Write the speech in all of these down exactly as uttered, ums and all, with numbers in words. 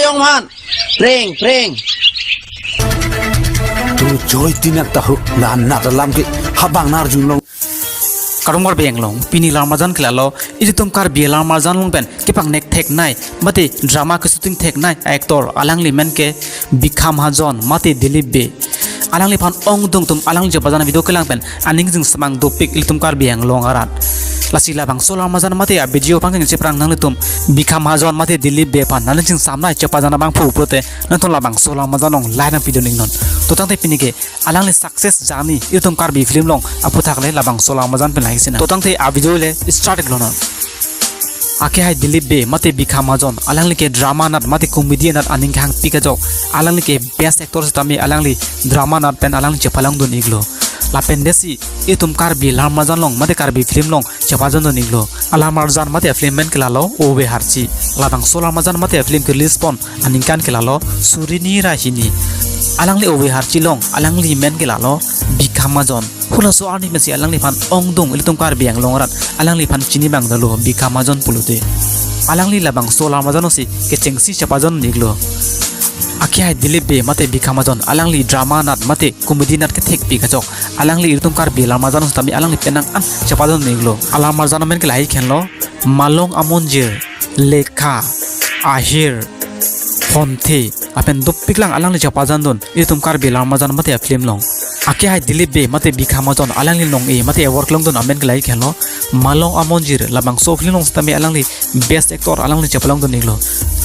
Yong man. Pring, pring. Tu joy tinak tahu la nat alam ke habang nar junlong. Karong Karbi Anglong, pini alam arjan ke lalo, ilitum Karbi alam arjan along pen kepangnek theknei, mate drama ke shooting theknei actor, alangli men ke Bikha Mahajon mate Dilip Bey. Alangliphan ongdung atum alangli chepajan video kelang pen aning chingsamang dopik ilitum Karbi Anglong arat. Lasi labangso alam arjan mate a video pangcheng cheprang nanglitum Bikha Mahajon mate Dilip Bey aphan aning chingsamnei chepajan abangphu pulote nangtum labangso alam arjan along like nangpidun iknon. To tangte pini ke alangli success journey ilitum Karbi film along aphuthak le labangso alam arjan pen lahei sinang. To tangte a video le start iklonon. Akehai Dilip Bey mate Bikha Mahajon, alangli ke drama anat mate comedy anat aning kehangpik ajok, alangli ke best actor sitame alangli drama anat pen alangli chepalongdun iklo. Lapen desi itum Karbi alam arjan along mate Karbi film along chepajondun iklo. Alam arjan mate film men ke lalo Ove Harchi. Labangso alam arjan mate film ke release pon aningkan ke lalo suri hini ra hini. Alangli Ove Harchi along alangli men ke lalo Bikha Mahajon. Halaso arni pensi alangliphan ongdung ilitum Karbi Anglong arat alangliphan chini abang dolo Bikha Mahajon pulote. Alangli labangso alam arjan alongsi kechengsi chepajondun iklo. Akehai Dilip Bey mate Bikha Mahajon, alangli drama anat mate comedy anat kethekpik ajok, alangli ilitum Karbi alam arjan along sitame alangli penang an chepajondun iklo. Alam arjan amen ke lahei henlo, Malong Amonjir, Lekha, Ahir, Phonthe, lapen dopik lang alangli chepajondun ilitum Karbi alam arjan mate film along. Akehai Dilip Bey mate Bikha Mahajon, alangli nong-e mate award longdun amen ke lahei henlo, Malong Amonjir, labangso film along sitame alangli best actor alangli chepalongdun iklo.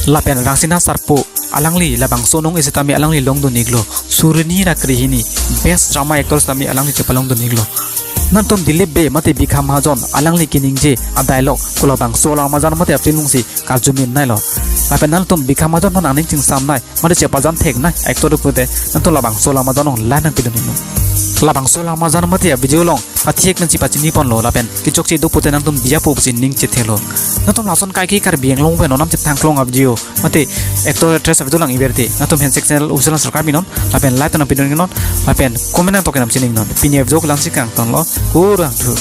Lapen Rangsina Sarpo, alangli labangso nong-e sitame alangli longdun iklo suri hini ra kre hini best drama actor sitame alangli chepalongdun iklo. Nangtum Dilip Bey mate Bikha Mahajon alangli keningje a dialogue ko labangso alam arjan mate film alongsi karjumin neilo. Lapen nangtum Bikha Mahajon aphan aning chingsamnei mate chepajan theknei actor pulote nangtum labangso alam arjan along like nangpidun iknon. Labangso alam arjan mate a video along pathek nangsi pachini ponlo lapen kechokche do pulote nangtum diya pu pusi ning chethelo. Nangtum lason kaike Karbi Anglong pen onam chethang klong a video mate actor actress a video lang iverte nangtum handshake channel official subscribe iknon lapen like nangpidun iknon lapen comment nangtok nangchiningnon. Pini a video ke la-ansi kangtonlo, kurvangthu.